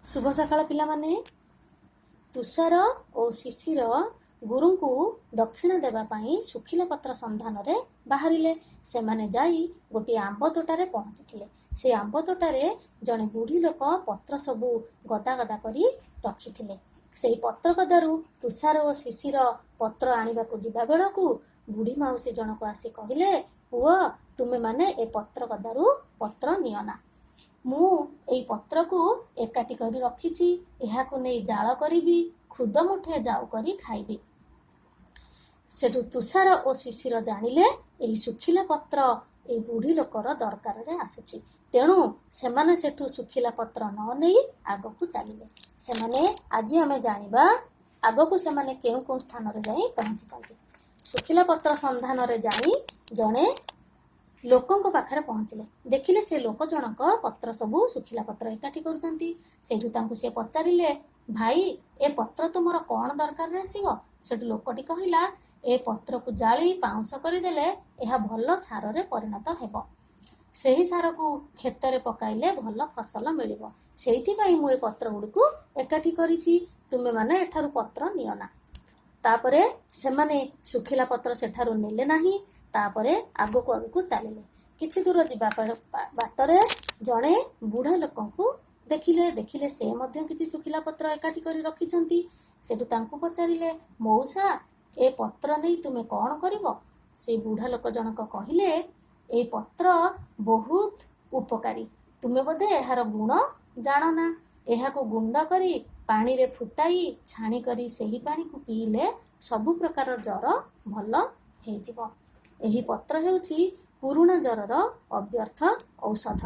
ଶୁଭ ସକାଳ ପିଲାମାନେ। ତୁଷାର ଓ ଶିଶିର ଗୁରୁଙ୍କୁ ଦକ୍ଷିଣା ଦେବା ପାଇଁ ଶୁଖିଲା ପତ୍ର ସନ୍ଧାନରେ ବାହାରିଲେ। ସେମାନେ ଯାଇ ଗୋଟିଏ ଆମ୍ବ ତୋଟାରେ ପହଞ୍ଚିଥିଲେ। ସେ ଆମ୍ବ ତୋଟାରେ ଜଣେ ବୁଢ଼ୀ ଲୋକ ପତ୍ର ସବୁ ଗଦା ଗଦା କରି ରଖିଥିଲେ। ସେଇ ପତ୍ର ଗଦାରୁ ତୁଷାର ଓ ଶିଶିର ପତ୍ର ଆଣିବାକୁ ଯିବା ବେଳକୁ ବୁଢ଼ୀ ମାଉସୀ ଜଣକ ଆସି କହିଲେ, "ପୁଅ, ତୁମେମାନେ ଏ ପତ୍ର ଗଦାରୁ ପତ୍ର ନିଅନା। ମୁଁ ଏଇ ପତ୍ରକୁ ଏକାଠି କରି ରଖିଛି। ଏହାକୁ ନେଇ ଜାଳ କରିବି, ଖୁଦ ମୁଠେ ଜାଉ କରି ଖାଇବି।" ସେଠୁ ତୁଷାର ଓ ଶିଶିର ଜାଣିଲେ, ଏହି ଶୁଖିଲା ପତ୍ର ଏଇ ବୁଢ଼ୀ ଲୋକର ଦରକାରରେ ଆସୁଛି। ତେଣୁ ସେମାନେ ସେଠୁ ଶୁଖିଲା ପତ୍ର ନ ନେଇ ଆଗକୁ ଚାଲିଲେ। ସେମାନେ ଆଜି ଆମେ ଜାଣିବା, ଆଗକୁ ସେମାନେ କେଉଁ କେଉଁ ସ୍ଥାନରେ ଯାଇ ପହଞ୍ଚିଛନ୍ତି। ଶୁଖିଲା ପତ୍ର ସନ୍ଧାନରେ ଯାଇ ଜଣେ ଲୋକଙ୍କ ପାଖରେ ପହଞ୍ଚିଲେ। ଦେଖିଲେ, ସେ ଲୋକ ଜଣକ ପତ୍ର ସବୁ, ଶୁଖିଲା ପତ୍ର ଏକାଠି କରୁଛନ୍ତି। ସେଇଠୁ ତାଙ୍କୁ ସେ ପଚାରିଲେ, "ଭାଇ, ଏ ପତ୍ର ତୁମର କ'ଣ ଦରକାରରେ ଆସିବ?" ସେଠୁ ଲୋକଟି କହିଲା, "ଏ ପତ୍ରକୁ ଜାଳି ପାଉଁଶ କରିଦେଲେ ଏହା ଭଲ ସାରରେ ପରିଣତ ହେବ। ସେହି ସାରକୁ କ୍ଷେତରେ ପକାଇଲେ ଭଲ ଫସଲ ମିଳିବ। ସେଇଥିପାଇଁ ମୁଁ ଏ ପତ୍ର ଗୁଡ଼ିକୁ ଏକାଠି କରିଛି। ତୁମେମାନେ ଏଠାରୁ ପତ୍ର ନିଅନା।" ତାପରେ ସେମାନେ ଶୁଖିଲା ପତ୍ର ସେଠାରୁ ନେଲେ ନାହିଁ। ତାପରେ ଆଗକୁ ଆଗକୁ ଚାଲିଲେ। କିଛି ଦୂର ଯିବା ବାଟରେ ଜଣେ ବୁଢ଼ା ଲୋକଙ୍କୁ ଦେଖିଲେ। ଦେଖିଲେ, ସେ ମଧ୍ୟ କିଛି ଶୁଖିଲା ପତ୍ର ଏକାଠି କରି ରଖିଛନ୍ତି। ସେଠୁ ତାଙ୍କୁ ପଚାରିଲେ, "ମଉସା, ଏ ପତ୍ର ନେଇ ତୁମେ କ'ଣ କରିବ?" ସେ ବୁଢ଼ା ଲୋକ ଜଣକ କହିଲେ, "ଏଇ ପତ୍ର ବହୁତ ଉପକାରୀ। ତୁମେ ବୋଧେ ଏହାର ଗୁଣ ଜାଣନା। ଏହାକୁ ଗୁଣ୍ଡ କରି ପାଣିରେ ଫୁଟାଇ ଛାଣି କରି ସେହି ପାଣିକୁ ପିଇଲେ ସବୁ ପ୍ରକାର ଜ୍ୱର ଭଲ ହେଇଯିବ। ଏହି ପତ୍ର ହେଉଛି ପୁରୁଣା ଜ୍ୱରର ଅବ୍ୟର୍ଥ ଔଷଧ।"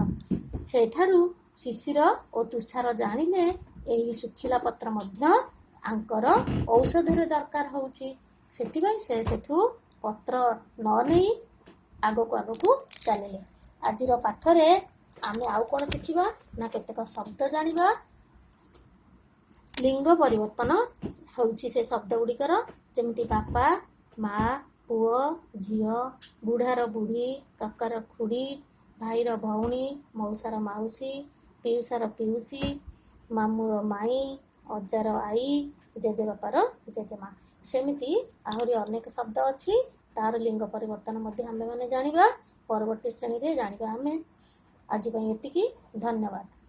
ସେଠାରୁ ଶିଶିର ଓ ତୁଷାର ଜାଣିଲେ, ଏହି ଶୁଖିଲା ପତ୍ର ମଧ୍ୟ ଆଙ୍କର ଔଷଧରେ ଦରକାର ହେଉଛି। ସେଥିପାଇଁ ସେ ସେଠୁ ପତ୍ର ନ ନେଇ ଆଗକୁ ଆଗକୁ ଚାଲିଲେ। ଆଜିର ପାଠରେ ଆମେ ଆଉ କ'ଣ ଶିଖିବା ନା କେତେକ ଶବ୍ଦ ଜାଣିବା। ଲିଙ୍ଗ ପରିବର୍ତ୍ତନ ହେଉଛି ସେ ଶବ୍ଦ ଗୁଡ଼ିକର, ଯେମିତି ବାପା, ମା, ପୁଅ, ଝିଅ, ବୁଢ଼ାର ବୁଢ଼ୀ, କାକାର ଖୁଡ଼ୀ, ଭାଇର ଭଉଣୀ, ମଉସାର ମାଉସୀ, ପିଉସାର ପିଉସୀ, ମାମୁଁର ମାଇଁ, ଅଜାର ଆଈ, ଜେଜେବାପାର ଜେଜେମା। ସେମିତି ଆହୁରି ଅନେକ ଶବ୍ଦ ଅଛି, ତାର ଲିଙ୍ଗ ପରିବର୍ତ୍ତନ ମଧ୍ୟ ଆମେମାନେ ଜାଣିବା। ପରବର୍ତ୍ତୀ ଶ୍ରେଣୀରେ ଜାଣିବା ଆମେ। ଆଜି ପାଇଁ ଏତିକି। ଧନ୍ୟବାଦ।